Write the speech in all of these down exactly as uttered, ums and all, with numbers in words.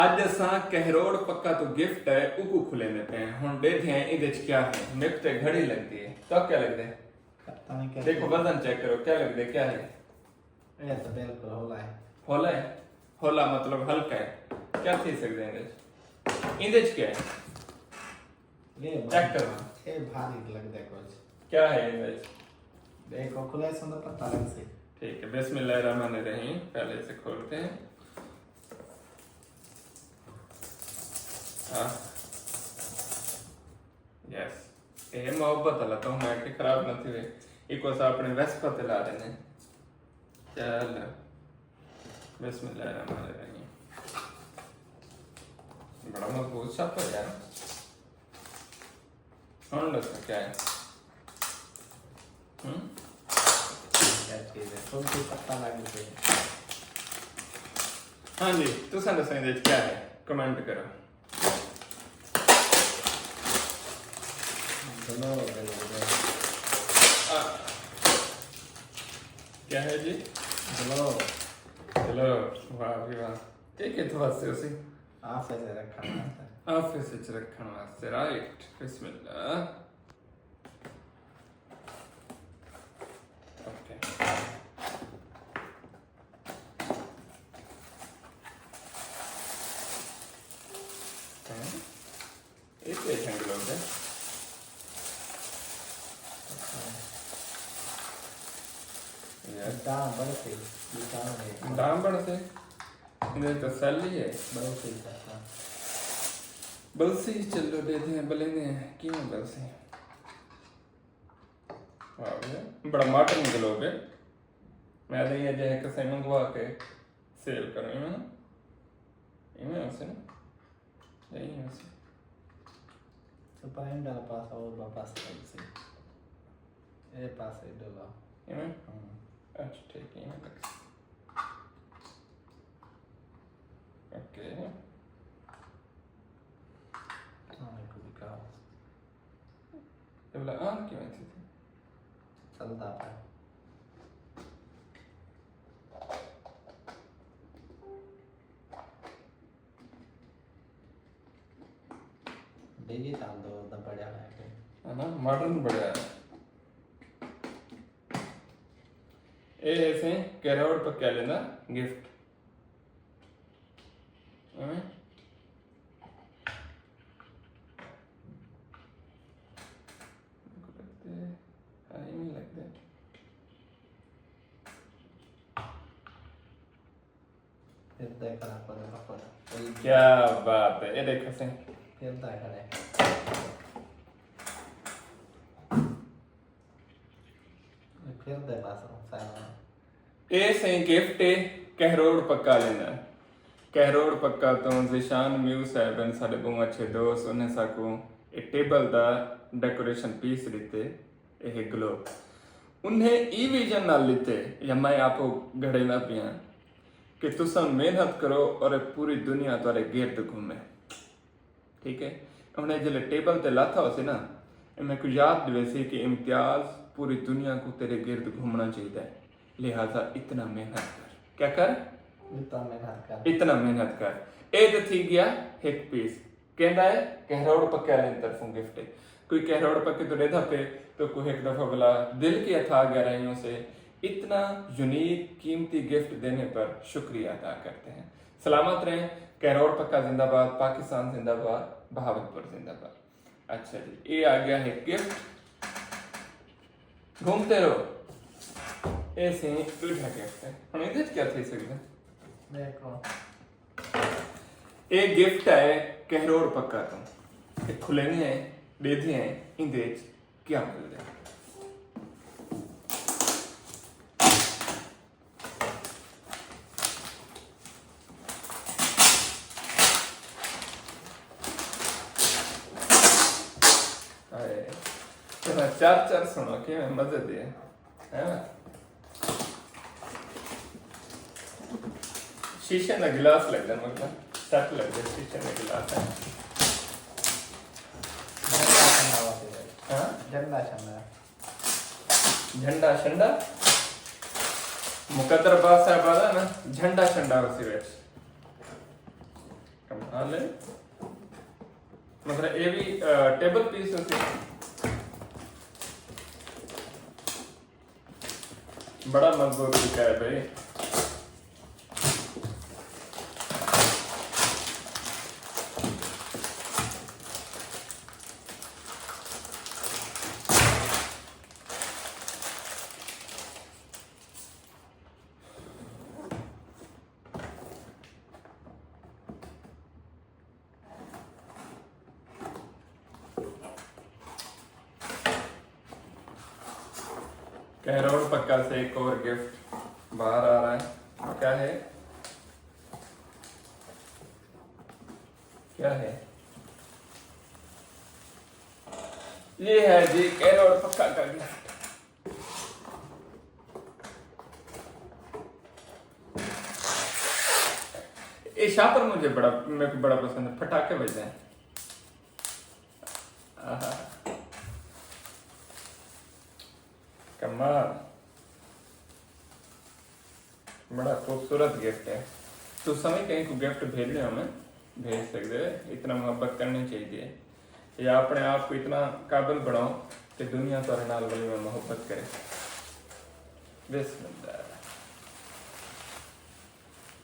اڄ اساں کہروڑ پکا توں گفٹ آئے اوکوں کھلیندے پئے ہیں۔ ہݨ ݙیکھدے ہیں ایندے اچ کیا ہے۔ میکوں تے گھڑی لڳدی ہے، تہاکوں کیا لڳدے؟ پتہ نہیں کیا۔ ݙیکھو وزن چیک کرو، کیا لڳدے، کیا ہے؟ اے تاں بالکل ہولا ہے۔ ہولا ہے؟ ہولا مطلب ہلکا ہے۔ کیا تھی سڳدے ایندے اچ؟ ایندے اچ کیا ہے؟ اے بھاری، چیک کرو۔ اے بھاری لڳدے کجھ۔ کیا ہے ایندے اچ؟ ݙیکھو، کھلے سوں تاں پتہ لڳسی۔ ٹھیک ہے، بسم اللہ الرحمن الرحیم۔ پہلے اسے کھولتے ہیں۔ ہاں۔ یس۔ اے محبت والا تحفہ ہے کہ خراب نہ تھیوے۔ ایکوں اساں اپݨے ویسپا تے لا ݙیندے ہیں۔ چل۔ بسم اللہ الرحمن الرحیم۔ بڑا مضبوط چھاپا یار۔ ہݨ ݙسو کیا ہے؟ ہوں؟ کیا چیز ہے؟ کون سی پتہ لڳ گئی؟ ہاں جی، تساں ݙسو ایندے اچ کیا ہے؟ کمنٹ کرو۔ چلو، چلو، چلو۔ آ، کیا ہے جی؟ چلو۔ چلو، واہ بھئی واہ۔ اے کتھوں واسطے ہوسی؟ آفس اچ رکھݨ واسطے۔ آفس اچ رکھݨ واسطے، رائٹ۔ بسم اللہ۔ اوکے۔ ہاں؟ اے کیا جھنگ لوگ ہے؟ یار۔ داں بڑھتے، داں بڑھتے۔ داں بڑھتے؟ انہیں تسلی ہے۔ بڑھتے، ہاں۔ بلسی، چلو ݙیکھدے ہیں، بلیندے ہیں، کیوں بلسی؟ واہ بھیا، بڑا ماڈرن گلوب ہے۔ میں تاں ایہ جہے کسے منگوا کے سیل کروں، ایویں نا؟ ایویں ہوسی نا؟ ایویں ہوسی۔ سپرائنگ والا پاسا اور واپس لڳسی۔ اے پاسے ݙولا۔ ایویں؟ ہاں۔ اچھا، ٹھیک ہے، ایویں لڳسی۔ اوکے۔ ہاں، ایک دکھا۔ اے بھلا آن کیویں تھی تھی؟ چلدا پیا۔ ڈیجیٹل دور دا بڑا ہے کہ۔ ہے نا، ماڈرن بڑا ہے۔ اے ہے سئیں کہروڑ پکے آلے دا گفٹ۔ ایویں؟ میکوں لڳدے، ہاں، ایویں لڳدے۔ پھردا کھڑا پورے بفر۔ کیا بات ہے، اے ݙیکھو سئیں۔ پھردا کھڑے۔ پھردے پاسوں سارا۔ اے سئیں گفٹ ہے کہروڑ پکا آلیں دا۔ کہروڑ پکا توں ذیشان میو صاحب ہن ساݙے ٻہوں اچھے دوست، انہیں ساکوں اے ٹیبل دا ڈیکوریشن پیس ݙتے، اے ہے گلوب۔ انہیں ای ویژن نال ݙتے، یا میں آپو گھڑیندا پیاں کہ تساں محنت کرو اور اے پوری دنیا تہاݙے گرد گھمے۔ ٹھیک ہے، ہݨ اے جیلے ٹیبل تے لاتھا ہوسی نا، اے میکوں یاد ݙیویسی کہ امتیاز، پوری دنیا کوں تیݙے گرد گھمݨا چاہیدا ہے، لہذا اتنا محنت کر۔ کیا کر؟ اتنا محنت کر۔ اتنا محنت کر۔ اے تے تھی ڳیا ہک پیس۔ کیندا ہے؟ کہروڑ پکے آلیں دی طرفوں گفٹ ہے۔ کوئی کہروڑ پکے توں ݙیہدا پئے تاں کوئی ہک دفعہ بھلا دل کی اتھا گہرائیوں سے اتنا یونیک قیمتی گفٹ دینے پر شکریہ ادا کرتے ہیں۔ سلامت رہیں، کہروڑ پکا زندہ باد، پاکستان زندہ باد، بہاولپور زندہ باد۔ اچھا جی، اے آ ڳیا ہک گفٹ۔ گھومتے رہو۔ اے سئیں ݙوجھا گفٹ ہے۔ ہݨ ایندے اچ کیا تھی سڳدا؟ ݙیکھو۔ اے گفٹ ہے کہروڑ پکا توں۔ اے کھلیندے ہیں، ݙیہدے ہیں، ایندے اچ کیا ملدے؟ ہائے، تیݙا چار چار سݨو، کیویں مزے دی ہے، ہے نا؟ شیشے دا گلاس لڳدا، مطلب سیٹ لڳدا، شیشے دا گلاس ہے۔ جھنڈا شنڈا ہوسی وچ۔ ہاں؟ جھنڈا شنڈا۔ جھنڈا شنڈا؟ مقدر عباس صاحب آہدا نا، جھنڈا شنڈا ہوسی وچ۔ کمال ہے۔ مطلب اے وی ٹیبل پیس ہوسی۔ بڑا مضبوط طریقہ ہے بھائی۔ کہروڑ پکا سے ایک اور گفٹ باہر آ رہا ہے۔ کیا ہے؟ کیا ہے؟ یہ ہے جی کہروڑ پکا کا گفٹ۔ یہ شاپر مجھے بڑا، میرے کو بڑا پسند ہے، پٹاخے بجتے ہیں۔ آہا۔ کمال۔ بڑا خوبصورت گفٹ ہے۔ تساں وی کہیں کوں گفٹ بھیجݨے ہووے، بھیج سڳدے ہو۔ اتنا محبت کرݨی چاہیدی ہے۔ یا اپݨے آپ کوں اتنا قابل بݨاؤ کہ دنیا تہاݙے نال ولیمہ محبت کرے۔ بسم اللہ۔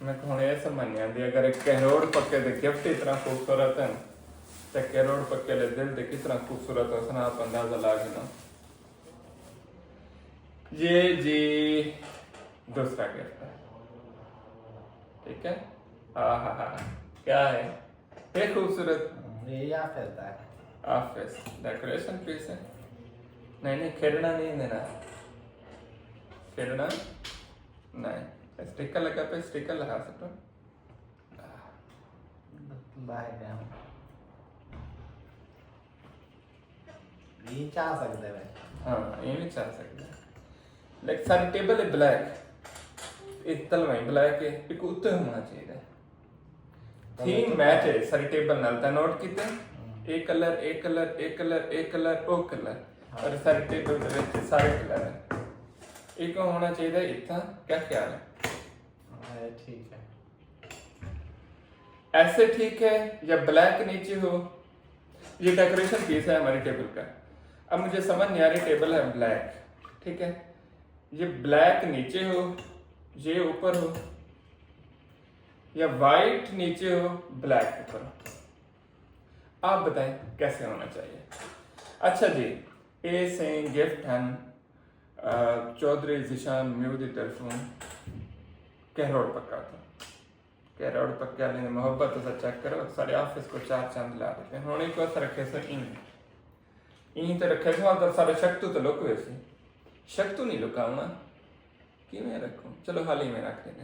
میکوں ہݨ اے سمجھ نی آندی، اگر کہروڑ پکے دے گفٹ اتنا خوبصورت ہن، تے کہروڑ پکے دے دل دے کتنا خوبصورت ہوسن، آپ اندازہ لا گھنو۔ یہ جی دوسرا گفٹ ہے، ٹھیک ہے۔ آہا ہا، کیا ہے؟ یہ خوبصورت۔ ہوں، یہ آفس دا ہے۔ آفس ڈیکوریشن پیس ہے۔ نہیں نہیں، کھیڈنا نہیں دینا۔ کھیڈنا نہیں۔ اسٹیکر لگا پہ، اسٹیکر لگا سکتا۔ باہر گیا ہوں۔ یہ چاہ سکتے ہیں۔ ہاں، یہ بھی چاہ سکتے ہیں۔ لیکن ساری ٹیبل ہے بلیک، ایک تلوائیں بلیک ہے، ایک اتنے ہونا چاہیے۔ تھیم میچ ہے ساری ٹیبل نال، تاں نوٹ کیتے؟ ہوں۔ اے کلر، اے کلر، اے کلر، اے کلر، او کلر۔ ہاں۔ اور ساری ٹیبل دے وچ سارے کلر ہیں۔ ایک ہونا چاہیے اتنا، کیا خیال ہے؟ ہاں، یہ ٹھیک ہے۔ ایسے ٹھیک ہے یا بلیک نیچے ہو؟ یہ ڈیکوریشن پیس ہے ہماری ٹیبل کا۔ اب مجھے سمجھ نہیں آ رہی، ٹیبل ہے بلیک، ٹھیک ہے، یہ بلیک نیچے ہو، یہ اوپر ہو، یا وائٹ نیچے ہو، بلیک اوپر ہو؟ آپ بتائیں کیسے ہونا چاہیے؟ اچھا جی، اے سئیں گفٹ ہن، آ، چوہدری ذیشان میو دی طرفوں کہروڑ پکا توں۔ کہروڑ پکے آلیں دی محبت تساں چیک کرو، ساݙے آفس کوں چار چند لا ݙتے۔ ہݨ ایکوں اساں رکھیسوں ایں۔ ایں تے رکھیسوں، اگر ساݙے شک توں تے لک ویسی۔ شک توں نہیں لکاوݨا۔ کیویں رکھوں؟ چلو حال ایویں رکھ ݙیندے۔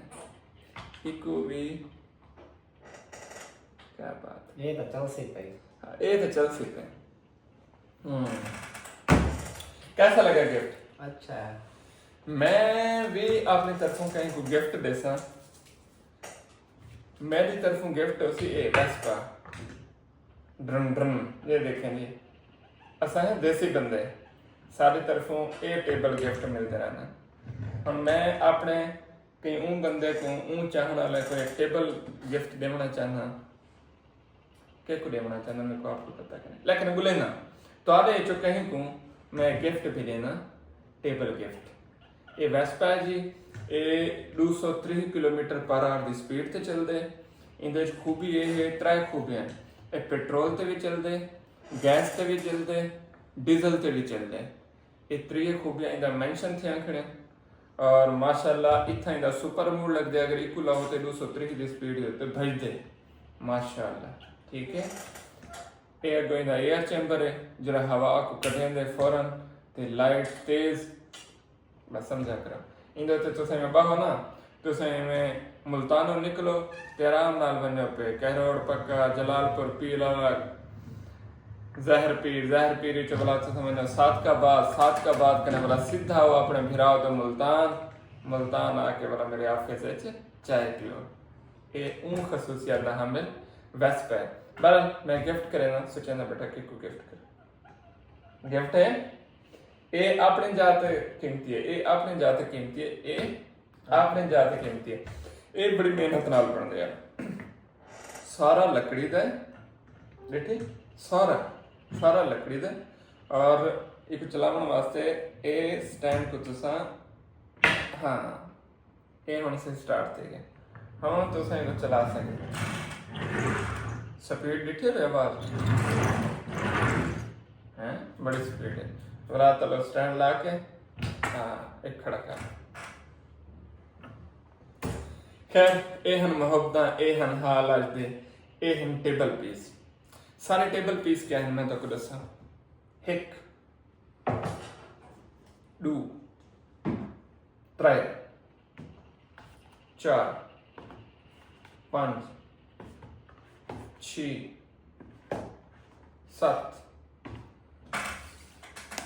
ایکوں وی، کیا بات ہے۔ یہ تو چلسی پئی۔ ہاں، یہ تو چلسی پئی۔ ہوں۔ کیسا لگا گفٹ؟ اچھا ہے۔ میں بھی اپنی طرفوں کہیں کو گفٹ ݙیساں۔ میری طرفوں گفٹ ہوسی اے ویسپا۔ ڈرن ڈرن، یہ دیکھیں جی۔ اساں ہیں دیسی بندے۔ ساری طرفوں اے ٹیبل گفٹ ملتے رہنا۔ ہن میں اپنے کہیں اوں بندے کوں، اوں چاہݨ والے کوں ایک ٹیبل گفٹ ݙیوݨا چاہنداں۔ کیکوں ݙیوݨا چاہنداں، میکوں آپ کوں پتہ کائنی۔ لیکن ڳولینداں، تہاݙے وچوں کہیں کوں میں گفٹ بھیڄینداں، ٹیبل گفٹ۔ اے ویسپا ہے جی، اے ݙو سو تریہہ کلومیٹر پر آور دی سپیڈ تے چلدے۔ ایندے وچ خوبی اے ہے، ترائے خوبیاں ہن۔ اے پٹرول تے وی چلدے، گیس تے وی چلدے، ڈیزل تے وی چلدے۔ اے تریہہ خوبیاں ایندا مینشن تھیاں کھڑیاں۔ اور ماشاءاللہ اتھاں ایندا سپر موڈ لڳدے، اگر ایکوں لاؤ تے ݙو سو تریہہ دی سپیڈ دے تے بھڄدے۔ ماشاءاللہ، ٹھیک ہے۔ اے اڳوں ایندا ایئر چیمبر ہے، جیڑھا ہوا کوں کڈھیندے فوراً، تے لائٹ تیز۔ بس سمجھا کرو۔ ایندے تے تساں میں ٻاہو نا، تساں ایویں ملتانوں نکلو تے آرام نال ونڄو پئے، کہروڑ پکا، جلال پور، پیر الگ، زہر پیر، زہر پیر وچ ولا تساں ونڄو صادق آباد، صادق آباد کنے ولا سدھا آؤ اپݨے بھرا تے ملتان، ملتان آ کے ولا میرے آفس وچ چائے پیو۔ اے اوں خصوصیات دا حامل ویسپا ہے۔ بہرحال میں گفٹ کرینداں، سوچینداں بیٹا کیکوں گفٹ کراں۔ گفٹ ہے۔ اے اپݨی جاہ تے قیمتی ہے، اے اپݨی جاہ تے قیمتی ہے، اے اپݨی جاہ تے قیمتی ہے۔ اے بڑی محنت نال بݨدے ہن۔ سارا لکڑی دا ہے۔ ڈٹھے؟ سارا سارا لکڑی دا ہے۔ اور ایک چلاون واسطے اے سٹینڈ کو تساں، ہاں، اے ہن سے سٹارٹ تھی گئے۔ ہن تساں ایک چلا سکے۔ سپیڈ ڈٹھے ہوئے آواز ہیں؟ بڑی سپیڈ ہے۔ برا تلو سٹینڈ لا کے، ہاں، ایک کھڑا کر۔ خیر، اے ہن محبتاں، اے ہن حال اج دے، اے ہن ٹیبل پیس۔ سارے ٹیبل پیس کیا ہن میں تہاکوں ڈساں۔ ہک، ڈو، ترے، چار، پنج، چھی، ست،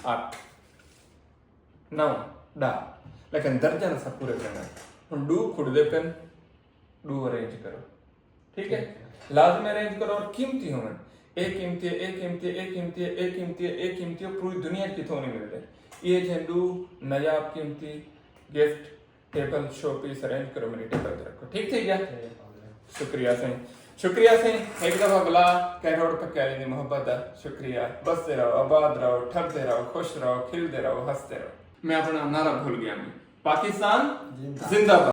اٹھ، نو، ڈاہ۔ لیکن درجن اساں پورے کرنا ہے۔ ہن ڈو کھڑدے پن، ڈو ارینج کرو۔ ٹھیک ہے؟ لازم ارینج کرو اور قیمتی ہوون۔ اے قیمتی ہے، اے قیمتی ہے، اے قیمتی ہے، اے قیمتی ہے، اے قیمتی ہے، پوری دنیا کتھوں نہیں ملتے۔ یہ جھنڈو نایاب قیمتی گفٹ ٹیبل شو پیس ارینج کرو، میری ٹیبل تے رکھو۔ ٹھیک تھی گیا؟ شکریہ سائیں، شکریہ سائیں۔ ایک دفعہ بلا کہروڑ پکیاری دی محبت دا شکریہ۔ بسدے رہو، آباد رہو، ٹھردے رہو، خوش رہو، کھلدے رہو، ہسدے رہو۔ میں اپنا نعرہ بھول گیا میں۔ پاکستان زندہ باد۔